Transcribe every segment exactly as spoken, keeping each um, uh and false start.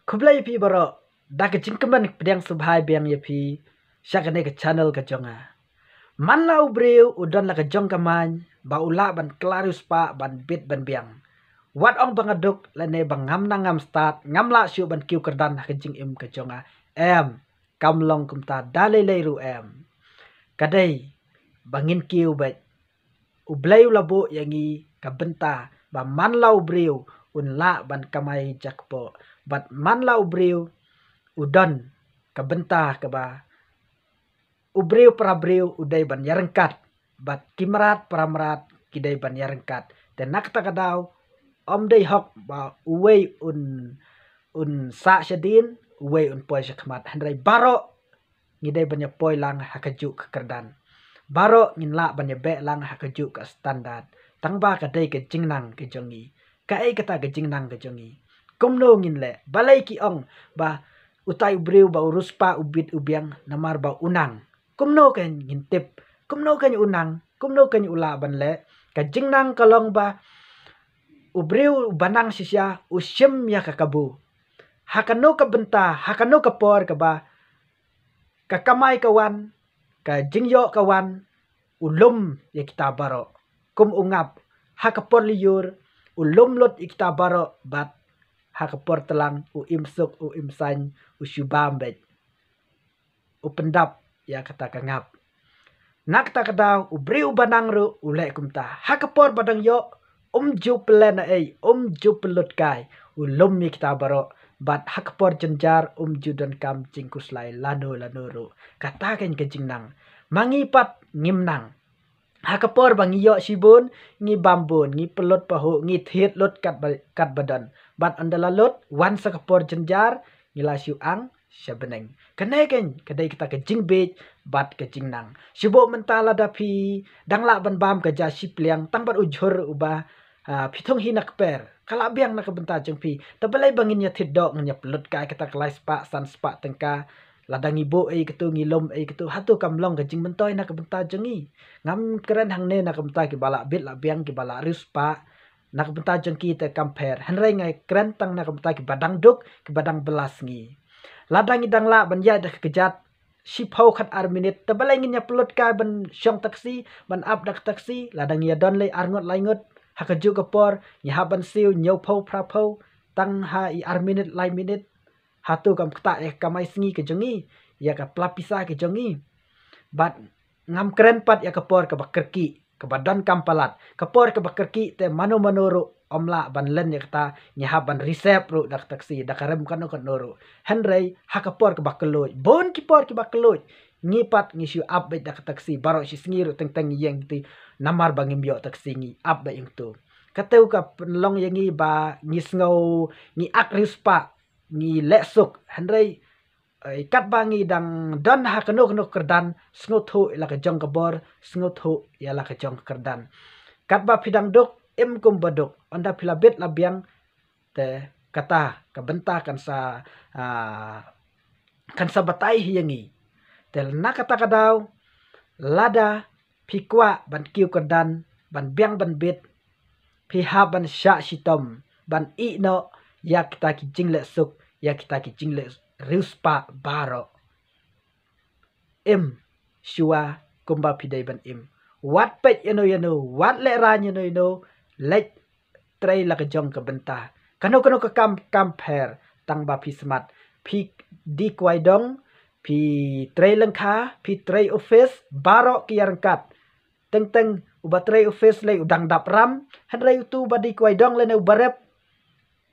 Khublei ïa phi baroh, da ka jingkmen pdiang sngewbha biang ïa phi sha kane ka channel ka jong nga. Man la u briew u don la ka jong ka main ba u lah ban kylla riewspah ban bit ban biang. Wat ong ba nga duk lane ba ngam nang ngam stad, ngam lah shuh ban kiew kyrdan ha ka jingim ka jong nga. Em, kam long kumta da lei lei ruh em. Ka dei ba ngin kiew beit. U Blei u la buh ïa ngi ka bynta ba man la u briew un lah ban kamai jakpoh. Bad man la u briew u don ka bynta kaba u briew para briew u dei ban ïaryngkat. Bad ki mrad para mrad ki dei ban ïaryngkat. Te na kata ka daw, ym dei hok ba uwei un, un sah shadien, uwei un poi shakhmat. Hynrei baroh ngi dei ban ïa poi lang ha kajuh ka kyrdan. Baroh ngin lah ban ïa beh lang ha kajuh ka standard. Tang ba ka dei ka jingnang ka jong ngi. Kaei kata ka jingnang ka jong ngi? Kumno ngin leh? Balei ki ong ba utai u briew ba u riewspah u bit u biang? Namar ba u nang. Kumno kan ngin tip? Kumno kan u nang? Kumno kan u lah ban leh? Ka jingnang ka long ba u briew uba nang shisha u shim ïa ka kabu. Ha kano ka bynta, ha kano ka por kaba ka kamai ka wan, ka jingïoh ka wan, u lum ïa kita baroh. Kum u ngap, ha ka por lyiur u lum lut ïa kita baroh, bad ha ka por tlang u im suk, u im saiñ, u shu bam beit, u pyndap ïa kata ka ngap. Na kata ka daw u briew uba nang ruh u leh kumta. Ha ka por ba dang ïoh, um ju pynlehnohei, um ju pynlut kai, u lum ïa kita baroh. Bad ha ka por jynjar um ju donkam jingkhuslai lano lano ruh. Kata kan ka jingnang. Ma ngi pat ngim nang. Ha ka por ba ngi ïoh shibun, ngi bam bun, ngi pynlut pahuh, ngi thied lut katba, katba don. Bad ynda la lut, wan sa ka por jynjar, ngi la shu ang sha bneng. Kane kan ka dei kata ka jingbieit bad ka jingnang. Shu buh mynta lada phi dang lah ban bam ka ja shi pliang, tang bad u jhur uba, ah, phi thung hi na kper, ka lah biang na ka bynta jong phi. Te balei ba ngin ïa thied doh, ngin ïa pynlut kai kata ka lai spah san spah tyngka? Lada ngi buh ei katu, ngi lum ei katu, hato kam long ka jingmyntoi na ka bynta jong ngi? Ngam kren hangne na ka bynta kiba lah bit lah biang, kiba lah riewspah. Na ka bynta jong ki te kam pher. Hynrei nga kren tang na ka bynta kiba dang duk, kiba dang bylla sngi. Lada ngi dang lah ban ïaid da ka kjat shiphew khat ar minit, te balei ngin ïa pynlut kai ban shong taxi, ban ap da ka taxi? Lada ngi ïa don lei ar ngut lai ngut ha kajuh ka por, ngi hap ban siew hynñiewphew phraphew tang ha i ar minit lai minit. Hato kam ktah ïa ka kamai sngi ka jong ngi, ïa ka pla pisa ka jong ngi? Bad ngam kren pat ïa ka por kaba kyrkieh, kaba donkam palat. Ka por kaba kyrkieh te mano mano ruh ym lah ban len ïa kata, ngi hap ban reserve ruh da ka taxi, da ka rem kano kano ruh. Hynrei ha ka por kaba kylluid, bun ki por kiba kylluid, ngi pat ngi shu ap beit da ka taxi, baroh shi sngi ruh teng teng ngi ïeng te, namar ba ngim ïoh taxi ngi ap beit ïa katu. Katu ka pynlong ïa ngi ba ngi sngew, ngi ak riewspah, ngi leh suk. Hynrei, eh, katba ngi dang don ha kano kano kyrdan, sngewthuh ïa la ka jong ka bor, sngewthuh ïa la ka jong ka kyrdan. Katba phi dang duk, im kumba duk, ynda phi la bit la biang, te kata ka bynta kan sa, ah, kan sa batai hi ïa ngi. Te na kata ka daw, lada phi kwah ban kiew kyrdan, ban biang ban bit, phi hap ban shah shitom, ban ïeh noh ïa kita ki jingleh suk, ïa kita ki jingleh riewspah baroh. Im shuwa kumba phi dei ban im. Wat peit ïano ïano, wat lehraiñ ïano ïano, leit trei la ka jong ka bynta. Kano kano ka kam, kam pher, tang ba phi smat. Phi die kwai dong, phi trei lyngkha, phi trei office, baroh ki ïaryngkat. Teng teng uba trei office lei u dang dap ram, hynrei utu uba die kwai dong lane uba rep,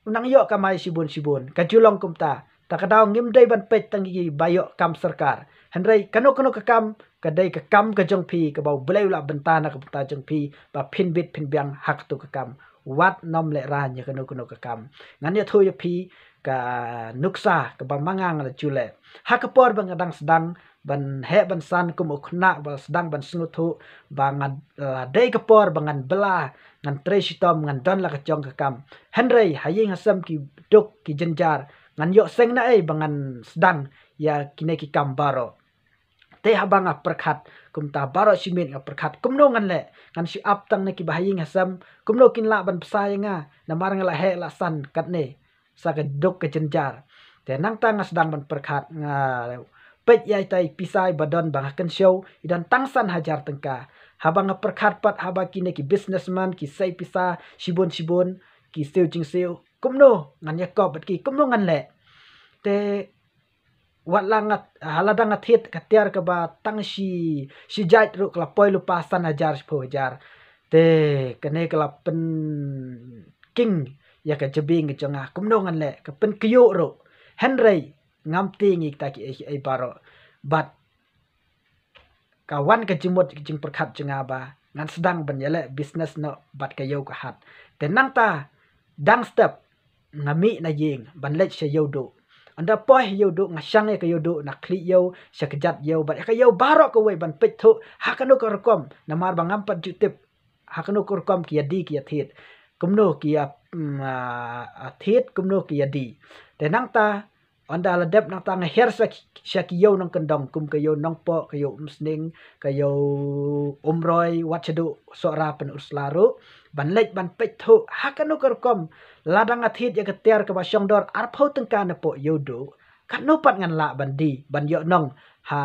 u nang ïoh kamai shibun shibun. Ka ju long kumta. Ta ka daw ngim dei ban peit tang ïa kiba ïoh kam sorkar. Hynrei kano kano ka kam, ka dei ka kam ka jong phi, kaba U Blei u la bynta na ka bynta jong phi, ba phin bit phin biang ha katu ka kam. Wat nym lehraiñ ïa kano kano ka kam. Ngan ïathuh ïa phi ka nuksa kaba ma nga nga la ju leh. Ha ka por ba nga dang sdang ban heh ban san kum u khynnah ba sdang ban sngewthuh ba nga, eh, dei ka por ba ngan bylla, ngan trei shitom, ngan don la ka jong ka kam. Hynrei ha ïing ha sem ki duk ki jynjar, ngan ïoh seng naei ba ngan sdang ïa kine ki kam baroh. Te haba nga pyrkhat kumta baroh shi miet nga pyrkhat kumno ngan leh, ngan shu ap tang na kiba ha ïing ha sem, kumno kin lah ban bsa ïa nga, namar nga la heh la san katne. sa ka duk ka jynjar. Te nangta nga sdang ban pyrkhat, nga peit ïa ita i pisa iba don ba nga kynshew, i don tang san hajar tyngka. Haba nga pyrkhat pat haba kine ki businessman ki sei pisa shibun shibun, ki siew jingsiew, kumno ngan ïakop bad ki, kumno ngan leh. Te wat la nga, ha lada nga thied ka tiar kaba tang shi, shi jait ruh ka la poi lypa san hajar shiphew hajar. Te kane ka la pynking ïa ka jabieng ka jong nga, kumno ngan leh, ka pynkyiuh ruh. Hynrei ngam tieng ïa kita kiei kiei baroh. Bad ka wan ka jingmut ka jingpyrkhat jong nga ba ngan sdang ban ïaleh business noh bad ka ïew ka hat. Te nangta dang step nga mih na ïing ban leit sha ïew duh. Ynda poi ïew duh nga shang ïa ka ïew duh, na khlieh ïew sha kjat ïew bad ïa ka ïew baroh kawei ban peit thuh ha kano ka rukom, namar ba ngam pat ju tip ha kano ka rukom ki ïa die ki ïa thied, kumno ki ïa, mm, ah, ah, thied, kumno ki ïa die. Te nangta ynda la dep nangta nga hiar sha ki, sha ki ïew nongkyndong, kum ka ïew Nongpoh, ka ïew Umsning, ka ïew Umroi, wat shaduh Sohra Pynursla ruh, ban leit ban peit thuh ha kano ka rukom, lada nga thied ïa ka tiar kaba shong dor arphew tyngka napoh ïew duh, katno pat ngan lah ban die, ban ïoh nong ha,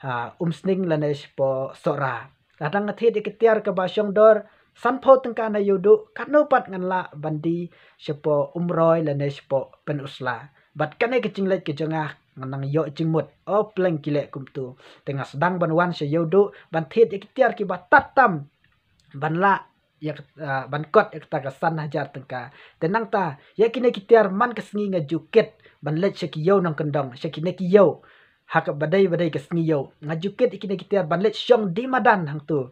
ha Umsning lane shapoh Sohra. Lada nga thied ïa ka tiar kaba shong dor sanphew tyngka na ïew duh, katno pat ngan lah ban die shapoh Umroi lane shapoh Pynursla. Bad kane ka jingleit ka jong nga, nga nang ïoh jingmut. O pleng ki leh kumtu. Te nga sdang ban wan sha ïew duh ban thied ïa ki tiar kiba tad tam, ban lah ïa ka, ah, ban kot ïa kata ka san hajar tyngka. Te nangta ïa kine ki tiar man ka sngi nga ju kit ban leit sha ki ïew nongkyndong, sha kine ki ïew ha kaba dei ba dei ka sngi ïew. Nga ju kit ïa kine ki tiar ban leit shong die madan hangtu.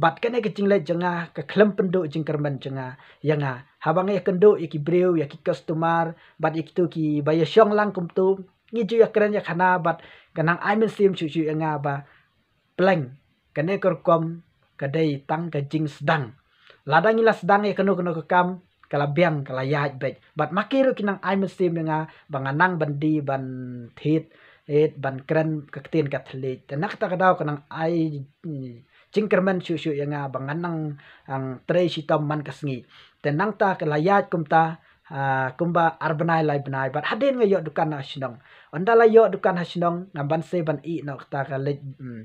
Bad kane ka jingleit jong nga ka khlem pynduh jingkyrmen jong nga ïa nga. Haba nga ïakynduh ïa ki briew, ïa ki customer, bad ïa kitu kiba ïashong lang kumtu, ngi ju ïakren ïakhana bad ka nang ai mynsiem shuh shuh ïa nga ba pleng, kane ka rukom ka dei tang ka jingsdang. Lada ngi la sdang ïa kano kano ka kam, ka la biang, ka la ïaid beit. Bad ma ki ruh ki nang ai mynsiem ïa nga ba nga nang ban die ban thied, eh, ban kren ka ktien ka thylliej. Te na kata ka daw ka nang ai, mm, jingkyrmen shuh shuh ïa nga ba nga nang, ang, trei shitom man ka sngi. Te nangta ka la ïaid kumta, ah, kumba ar bnai lai bnai bad hadien nga ïoh dukan ha shnong. Ynda la ïoh dukan ha shnong, ngam banse ban ïeh noh kata ka leit, mm,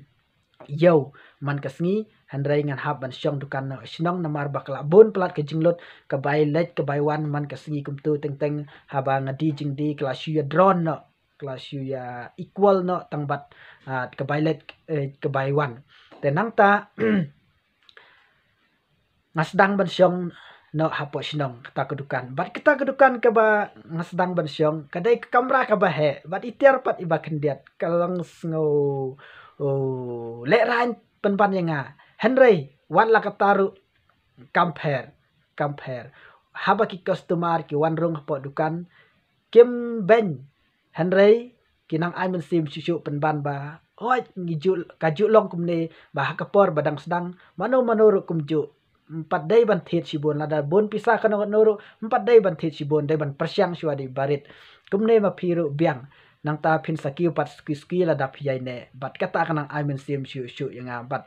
ïew man ka sngi, hynrei ngan hap ban shong dukan noh ha shnong namar ba ka la bun palat ka jinglut, ka bai leit ka bai wan man ka sngi kumtu teng teng, haba nga die jingdie ka la shu ïa draw noh, ka la shu ïa equal noh tang bad, ah, ka bai leit, eh, ka bai wan. Te nangta nga sdang ban shong noh hapoh shnong kata ka dukan. Bad kata ka dukan kaba nga sdang ban shong ka dei ka kamra kaba heh bad i tiar pat iba khyndiat, ka long sngew, oh, lehraiñ pynban ïa nga. Hynrei wat la kata ruh kam pher, kam pher. Haba ki customer ki wan rung hapoh dukan, kim beiñ, hynrei ki nang ai mynsiem shuh shuh pynban ba, hooid, ngi ju, ka ju long kumne ba ha ka por ba dang sdang, mano mano ruh kumjuh, ym pat dei ban thied shibun, lada bun pisa kano kano ruh, ym pat dei ban thied shibun, dei ban pyrshang shuwa da i barit. Kumne ma phi ruh biang, nangta phin sa kiew pat suki suki lada phi ïaineh. Bad kata ka nang ai mynsiem shuh shuh ïa nga bad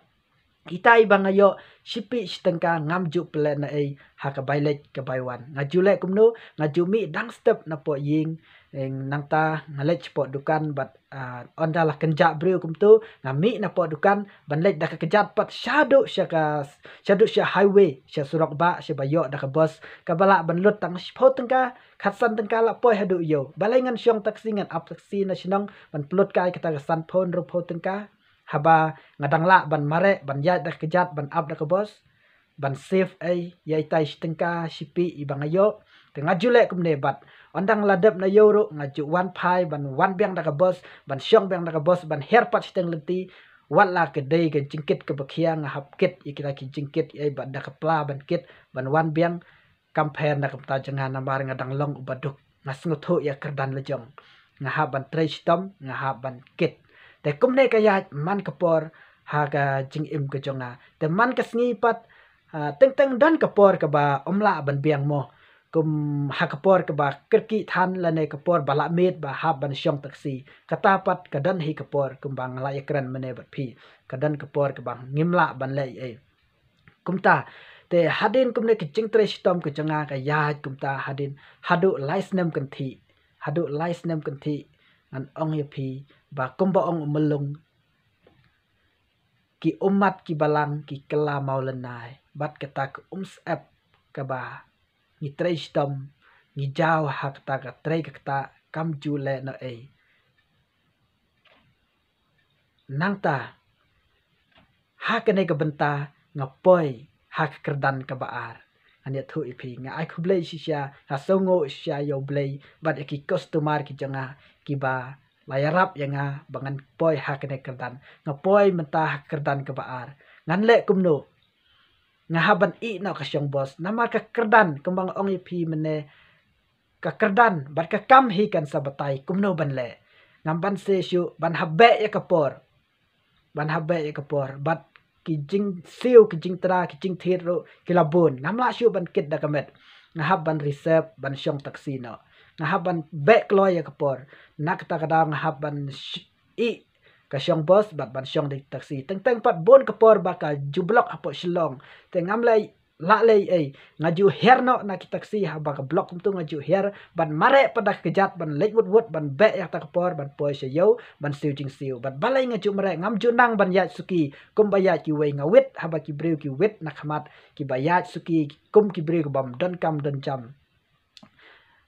itai ba nga ïoh shipih shi tyngka ngam ju pynleh na ei ha ka bai leit ka bai wan. Nga ju leh kumno, nga ju mih dang step napoh ïing, eng, nangta nga leit shapoh dukan bad, ah, ynda la kynjah briew kumtu, nga mih napoh dukan ban leit da ka kjat pat shaduh sha ka, shaduh sha highway, sha surok bah, sha ba ïoh da ka bus kaba lah ban lut tang shiphew tyngka, khatsan tyngka la poi haduh ïew. Balei ngan shong taxi, ngan ap taxi na shnong ban pynlut kai kata ka sanphew hynriewphew tyngka. Haba nga dang lah ban mareh, ban ïaid da ka kjat, ban ap da ka bus, ban save ei ïa itai shi tyngka shipih iba nga ïoh. Te nga ju leh kumne bad ynda nga la dep na ïew ruh nga ju wan phai ban wan biang da ka bus, ban shong biang da ka bus, ban hiar pat shiteng lynti. Wat la ka dei ka jingkit kaba khia, nga hap kit ïa kita ki jingkit ei bad da ka pla ban kit ban wan biang. Kam pher na ka bynta jong nga namar nga dang long uba duk, nga sngewthuh ïa ka kyrdan la jong. Nga hap ban trei shitom, nga hap ban kit. Te kumne ka ïaid man ka por ha ka jingim ka jong nga. Te man ka sngi pat, ah, teng teng don ka por kaba ym lah ban biang mo. Kum ha ka por kaba kyrkieh than lane ka por ba lah miet ba hap ban shong taxi. Kata pat ka don hi ka por kumba nga la ïakren mynne bad phi. Ka don ka por kaba ngim lah ban leh ei. Kumta, Te hadien kumne ka jingtrei shitom ka jong nga ka ïaid kumta hadien haduh lai snem kynthih. Haduh lai snem kynthih ngan ong ïa phi ba kumba ong u Myllung, ki ummat ki balang ki kylla maw lynnai, bad kata ka umsyep kaba ngi trei shitom, ngi jaw ha kata ka trei ka kata kam ju leh noh ei. Nangta ha kane ka bynta nga poi ha ka kyrdan kaba ar. Ngan ïathuh ïa phi, nga ai khublei shisha, nga sngewnguh shisha ïa U Blei bad ïa ki customer ki jong nga kiba la ïarap ïa nga ba ngan poi ha kane ka kyrdan. Nga poi mynta ha ka kyrdan kaba ar. Ngan leh kumno? Nga hap ban ïeh noh ka shong bos, namar ka kyrdan kumba nga ong ïa phi mynne, ka kyrdan bad ka kam hi kan sa batai kumno ban leh. Ngam banse shuh ban hap beh ïa ka por, ban hap beh ïa ka por, bad ki jingsiew, ki jingtra, ki jingthied ruh ki la bun. Ngam lah shuh ban kit da ka met. Nga hap ban reserve ban shong taxi noh. Nga hap ban beh kloi ïa ka por. Na kata ka daw nga hap ban sh- ïeh ka shong bos bad ban shong da ki taxi. Teng teng pat bun ka por ba ka ju block hapoh Shillong. Te ngam leh lah leh ei, nga ju hiar noh na ki taxi haba ka block kumtu, nga ju hiar bad mareh pat da ka kjat ban leit wut wut ban beh ïa kata ka por ban poi sha ïew ban siew jingsiew. Bad balei nga ju mareh? Ngam ju nang ban ïaid suki kumba ïaid kiwei. Nga wit haba ki briew ki wit na khmat, kiba ïaid suki kum ki briew kibym don kam don jam.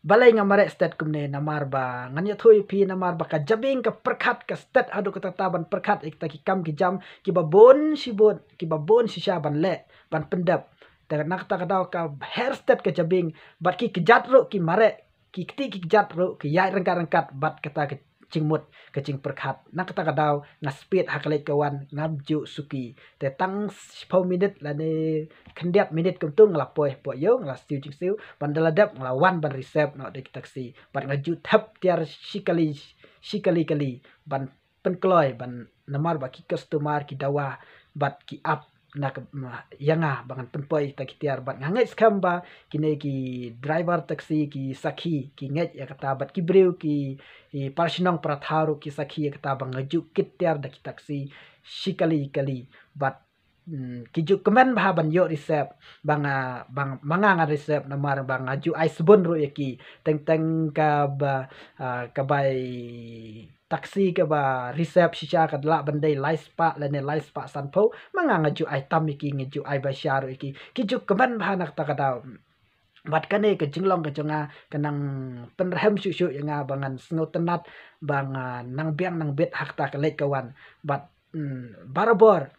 Balei nga mareh stet kumne? Namar ba ngan ïathuh ïa phi, namar ba ka jabieng ka pyrkhat, ka stet haduh katta katta ban pyrkhat ïa kita ki kam ki jam kiba bun shibun, kiba bun shisha ban leh, ban pyndep. Te na kata ka daw ka her stet ka jabieng bad ki kjat ruh ki mareh, ki kti ki kjat ruh ki ïaid ryngkat ryngkat bad kata ka jingmut, ka jingpyrkhat. Na kata ka daw nga speed ha ka leit ka wan, ngam ju suki. Te tang shiphew minit lane khyndiat minit kumtu nga la poi hapoh ïew, nga la siew jingsiew, ban da la dep nga la wan ban reserve noh da ki taxi. Bad nga ju thep tiar shi kali, shi kali kali ban pynkloi, ban, namar ba ki customer ki dawa bad ki ap na ka, ma, ïa nga ba ngan pynpoi kita ki tiar. Bad nga ngeit skhem ba kine ki driver taxi ki sakhi, ki ngeit ïa kata, bad ki briew ki, ki para shnong para thaw ruh ki sakhi ïa kata ba nga ju kit tiar da ki taxi shi kali kali. Bad, mm, ki ju kmen bha ban ïoh reserve ba nga, ba nga, ma nga ngan reserve, namar ba nga ju ai sbun ruh ïa ki. Teng teng kaba, ah, ka bai taxi kaba reserve shisha ka lah ban dei lai spah lane lai spah sanphew, ma nga nga ju ai tam ïa ki, nga ju ai ba sha ruh ïa ki. Ki ju kmen bha na kata ka daw. Bad kane ka jinglong ka jong nga ka nang pynrhem shuh shuh ïa nga ba ngan sngewtynnat, ba ngan nang biang nang bit ha kata ka leit ka wan. Bad, mm, barabor,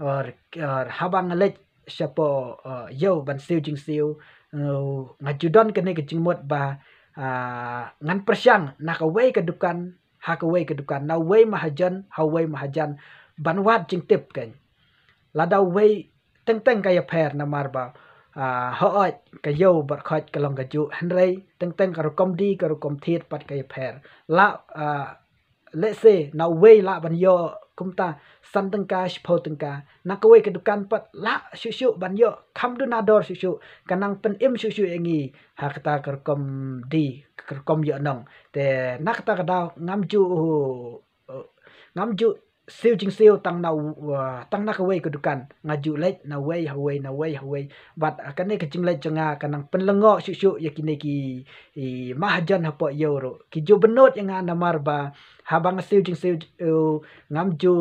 or, or haba nga leit shapoh, uh, ïew ban siew jingsiew, uh, nga ju don kane ka jingmut ba, uh, ngan pyrshang na kawei ka dukan ha kawei ka dukan, na uwei mahajon ha uwei mahajon, ban wad jingtip kan. Lada uwei, teng teng ka ïapher, namar ba, ah, hooid ka ïew bad khoit ka long kajuh, hynrei teng teng ka rukom die, ka rukom thied pat ka ïapher. La, ah, let's say na uwei lah ban ïoh kumta san tyngka, shiphew tyngka, na kawei ka dukan pat lah shuh shuh ban ïoh kham duna dor shuh shuh, ka nang pynim shuh shuh ïa ngi ha kata ka rukom die, ka rukom ïohnong. Te na kata ka daw ngam ju, uh, ngam ju siew jingsiew tang na, uh, tang na kawei ka dukan, nga ju leit na uwei ha uwei, na uwei ha uwei. Bad, uh, kane ka jingleit jong nga ka nang pynlyngngoh shuh shuh ïa kine ki, i, mahajon hapoh ïew ruh. Ki ju bynnud ïa nga namar ba haba nga siew jingsiew, uh, ngam ju,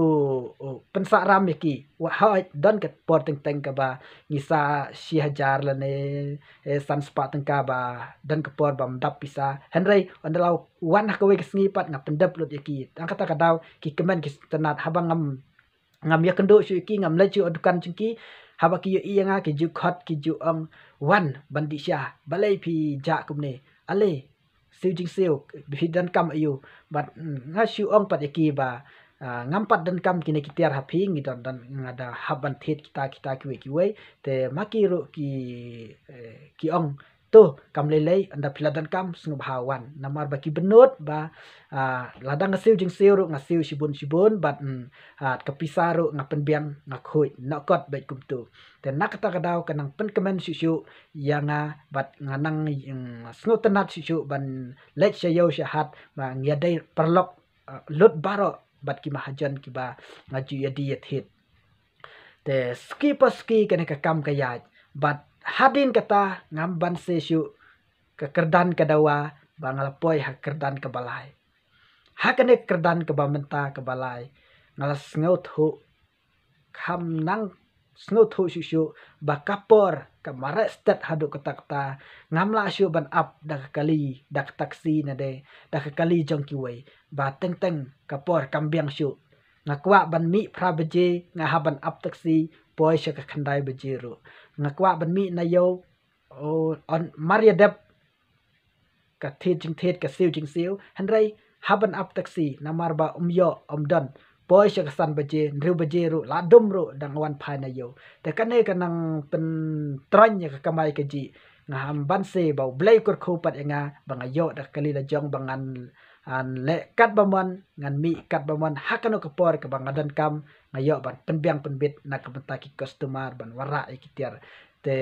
uh, pynsah ram ïa ki. Wat hooid don ka por teng teng kaba ngi sah shi hajar lane, eh, san spah tyngka ba don ka por bym dap pisa. Hynrei ynda la wan ha kawei ka sngi pat nga pyndep lut ïa ki. Tang kata ka daw ki kmen ki sngewtynnat, haba ngam, ngam ïakynduh shuh ïa ki, ngam leit shuh ha dukan jong ki. Haba ki ïohi ïa nga ki ju khot, ki ju ong, "Wan ban dih sha, balei phi jah kumne? Ale, siew jingsiew, phi donkam aiu?" Bad, mm, nga shu ong pat ïa ki ba, ah, ngam pat donkam kine ki tiar ha phi, ngi don, don, nga da hap ban thied kita, kita kiwei kiwei. Te ma ki ruh ki, eh, ki ong, "To, kam lei lei, ynda phi la donkam sngewbha wan." Namar ba ki bynnud ba, ah, lada nga siew jingsiew ruh nga siew shibun shibun bad, mm, ah, ka pisa ruh nga pynbiang nga khuid, noh kot beit kumtu. Te na kata ka daw ka nang pynkmen shuh shuh ïa nga bad nga nang, mm, sngewtynnat shuh shuh ban leit sha ïew sha hat ba ngi ïadei paralok, uh, lut baroh bad ki mahajon kiba nga ju ïadie ïathied. Te suki pa suki kane ka kam ka ïaid. Bad hadien kata ngam banse shuh ka kyrdan ka dawa ba nga la poi ha kyrdan kaba lai. Ha kane ka kyrdan kaba mynta kaba lai nga la sngewthuh, kham nang sngewthuh shuh shuh ba ka por ka mareh stet haduh katta katta ngam lah shuh ban ap da ka kali, da ka taksi ne de da ka kali jong kiwei, ba teng teng ka por kam biang shuh. Nga kwah ban mih phra baje, nga hap ban ap taksi poi sha ka khyndai baje ruh. Nga kwah ban mih na ïew, oh, on mar ïa dep ka thied jingthied, ka siew jingsiew, hynrei hap ban ap taksi namar ba um ïoh, um don. Poi sha ka san baje, hynriew baje ruh la dum ruh dang wan phai na ïew. Te kane ka nang pyntroiñ ïa ka kamai kajih. Nga hap banse ba U Blei u kyrkhu pat ïa nga ba nga ïoh da ka kali la jong ba ngan, ngan leh katba mon, ngan mih katba mon ha kano ka por kaba nga donkam, nga ïoh ban pynbiang pynbit na ka bynta ki customer ban wanrah ïa ki tiar. Te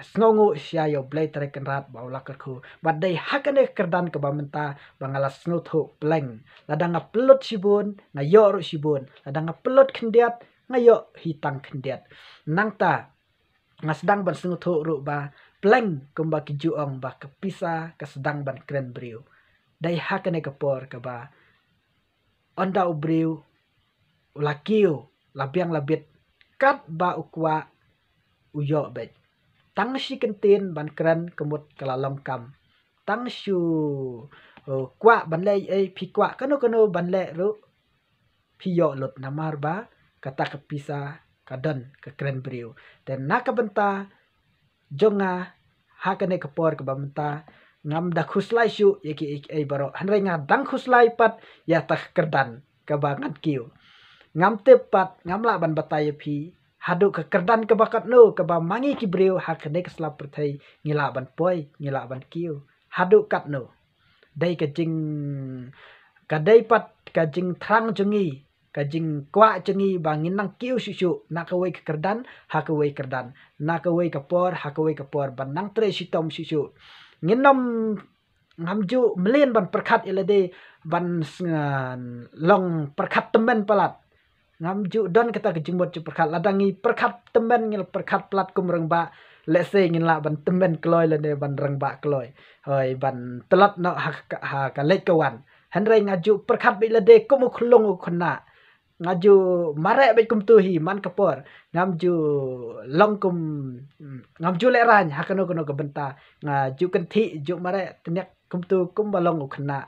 sngewnguh shisha ïa U Blei Trai Kynrad ba u la kyrkhu. Bad dei ha kane ka kyrdan kaba mynta ba nga la sngewthuh pleng. Lada nga pynlut shibun, nga ïoh ruh shibun. Lada nga pynlut khyndiat, nga ïoh hi tang khyndiat. Nangta nga sdang ban sngewthuh ruh ba pleng kumba ki ju ong ba ka pisa ka sdang ban kren briew. Dei ha kane ka por kaba ynda u briew u la kiew, la biang la bit, katba u kwah u ïoh beit. Tang shi kyntien ban kren ka mut ka la long kam. Tang shu, uh, kwah ban leh ei, phi kwah kano kano ban leh ruh, phi ïoh lut namar ba kata ka pisa ka don, ka kren briew. Te na ka bynta jong nga ha kane ka por kaba mynta ngam da khuslai shuh ïa kiei kiei baroh, hynrei nga dang khuslai pat ïa kata ka kyrdan kaba ngan kiew. Ngam tip pat, ngam lah ban batai ïa phi haduh ka kyrdan kaba katno kaba ma ngi ki briew ha kane ka sla pyrthei ngi lah ban poi, ngi lah ban kiew. Haduh katno? Dei ka jing, ka dei pat ka jingthrang jong ngi, ka jingkwah jong ngi ba ngin nang kiew shuh shuh na kawei ka kyrdan ha kawei ka kyrdan, na kawei ka por ha kawei ka por, ban nang trei shitom shuh shuh. Ngin ym, ngam ju mlien ban pyrkhat ïa lade ban s-, long pyrkhat tymmen palat. Ngam ju don kata ka jingmut jingpyrkhat. Lada ngi pyrkhat tymmen, ngi pyrkhat palat kum rangbah, lehse ngin lah ban tymmen kloi lane ban rangbah kloi. Hooid, ban tlot noh ha ka, ha ka leit ka wan. Hynrei nga ju pyrkhat beit lade kum u khyllung u khynnah. Nga ju mareh beit kumtu hi man ka por. Ngam ju long kum, ngam ju lehraiñ ha kano kano ka bynta. Nga ju kynthih, ju mareh tniak kumtu kumba long u khynnah.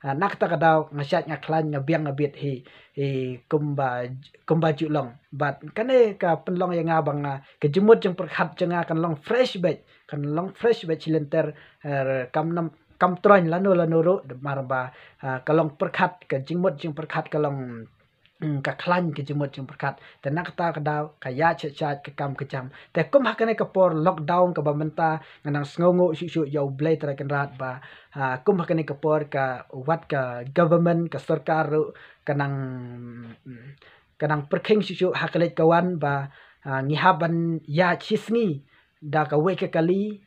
Ah, na kata ka daw nga shait nga khlaiñ, nga biang nga bit hi, hi kumba, kumba ju long. Bad kane ka pynlong ïa nga ba nga, ka jingmut jingpyrkhat jong nga kan long fresh beit, kan long fresh beit shi lynter, eh, kam nam, kam troiñ lano lano ruh, namar ba, ah, ka long pyrkhat, ka jingmut jingpyrkhat ka long, mm, ka khlaiñ ka jingmut jingpyrkhat. Te na kata ka daw ka ïaid shait shait, ka kam ka jam. Te kum ha kane ka por lockdown kaba mynta nga nang sngewnguh shuh shuh ïa U Blei Trai Kynrad ba, ah, kum ha kane ka por ka, wat ka government, ka sorkar ruh ka nang, mm, ka nang pyrkhing shuh shuh ha ka leit ka wan ba, ah, ngi hap ban ïaid shi sngi da kawei ka kali,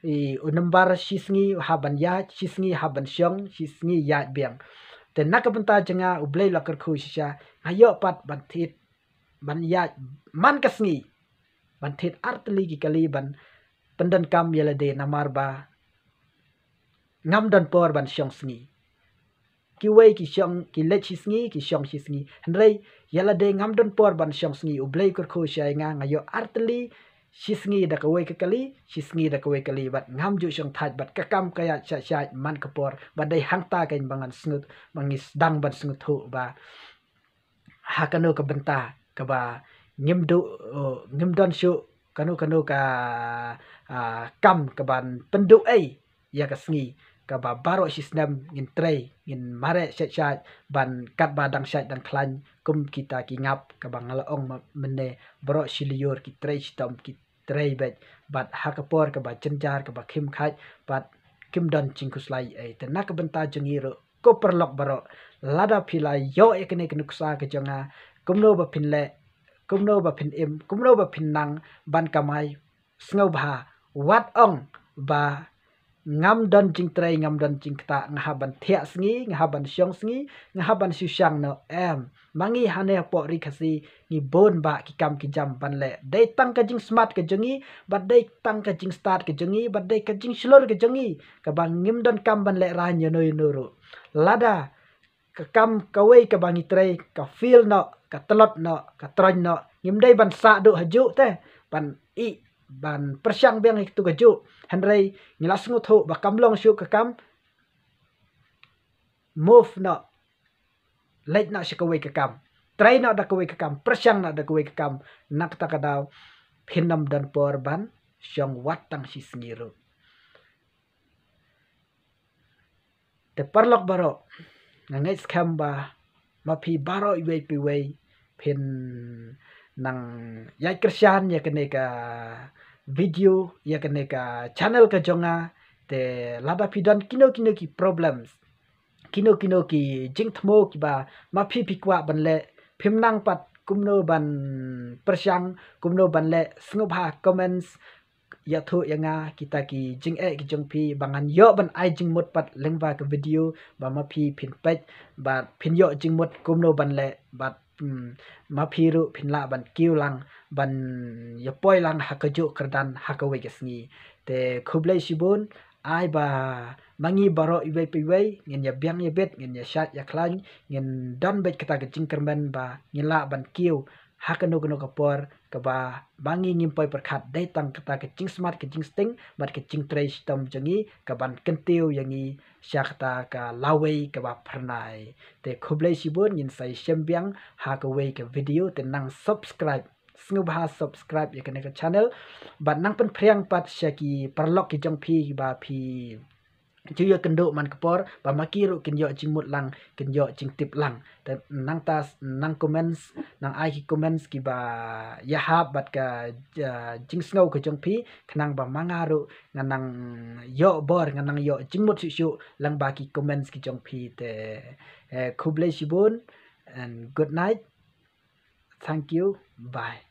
i, u number shi sngi hap ban ïaid, shi sngi hap ban shong, shi sngi ïaid biang. Te na ka bynta jong nga, U Blei u la kyrkhu shisha, nga ïoh pat ban thied, ban ïaid man ka sngi, ban thied artylli ki kali ban pyndonkam ïa lade namar ba ngam don por ban shong sngi. Kiwei ki shong, ki leit shi sngi, ki shong shi sngi. Hynrei ïa lade ngam don por ban shong sngi. U Blei u kyrkhu shisha ïa nga, nga ïoh artylli, shi sngi da kawei ka kali, shi sngi da kawei ka kali, bad ngam ju shong thait, bad ka kam ka ïaid shait shait man ka por. Bad dei hangta keiñ ba ngan sngewthuh, ba ngi sdang ban sngewthuh ba ha kano ka bynta kaba ngim duh, uh, ngim don shuh kano kano ka, ah, kam kaban pynduh ei ïa ka sngi, kaba baroh shi snem ngin trei, ngin mareh shait shait ban katba dang shait dang khlaiñ, kum kita ki ngap kaba nga la ong ma-, mynne, baroh shi lyiur ki trei shitom, ki trei beit, bad ha ka por kaba jynjar, kaba khim khait, bad kim don jingkhuslai ei. Te na ka bynta jong ngi ruh, ko paralok baroh, lada phi la ïoh ïa kane ka nuksa ka jong nga, kumno ba phin leh, kumno ba phin im, kumno ba phin nang ban kamai, sngewbha wat ong ba ngam don jingtrei, ngam don jingktah, nga hap ban thiah sngi, nga hap ban shong sngi, nga hap ban shu shang noh, em. Ma ngi hangne hapoh Ri Khasi ngi bun bah ki kam ki jam ban leh. Dei tang ka jingsmat ka jong ngi, bad dei tang ka jingstad ka jong ngi, bad dei ka jingshlur ka jong ngi, kaba ngim don kam ban lehraiñ ïano ïano ruh. Lada ka kam kawei kaba ngi trei ka fail noh, ka tlot noh, ka troiñ noh, ngim dei ban sah duh hajuh te, ban ïeh, ban pyrshang biang ïa katu kajuh. Hynrei ngi la sngewthuh ba kam long shuh ka kam, move noh, leit noh sha kawei ka kam, trei noh da kawei ka kam, pyrshang noh da kawei ka kam. Na kata ka daw phin ym don por ban shong wat tang shi sngi ruh. Te paralok baroh, nga ngeit skhem ba ma phi baroh iwei pa iwei phin nang ïaid kyrshan ïa kane ka video, ïa kane ka channel ka jong nga. Te lada phi don kino kino ki problems, kino kino ki jingthmu kiba ma phi phi kwah ban leh, phim nang pat kumno ban pyrshang, kumno ban leh, sngewbha comments, ïathuh ïa nga kita ki jingeh ki jong phi ba ngan ïoh ban ai jingmut pat lyngba ka video, ba ma phi phin peit, ba phin ïoh jingmut kumno ban leh, bad, hmm, ma phi ruh phin lah ban kiew lang, ban ïa poi lang ha kajuh kyrdan ha kawei ka sngi. Te khublei shibun, ai ba ma ngi baroh iwei pa iwei ngin ïa biang ïa bit, ngin ïa shait ïa khlaiñ, ngin don beit kata ka jingkyrmen ba ngin lah ban kiew ha kano kano ka por kaba ma ngi ngim poi pyrkhat, dei tang kata ka jingsmat ka jingsting bad ka jingtrei shitom jong ngi kaban kyntiew ïa ngi sha kata ka lawei kaba phyrnai. Te khublei shibun, ngin sa ïashem biang ha kawei ka video. Te nang subscribe, sngewbha subscribe ïa kane ka channel, bad nang pynphriang pat sha ki paralok ki jong phi ba phi ju ïakynduh man ka por, ba ma ki ruh kin ïoh jingmut lang, kin ïoh jingtip lang. Te nangta nang comments, nang ai ki comments kiba ïahap bad ka, ah, jingsngew ka jong phi, khnang ba ma nga ruh ngan nang ïoh bor, ngan nang ïoh jingmut shuh shuh lyngba ki comments ki jong phi. Te, eh, khublei shibun and good night. Thank you. Bye.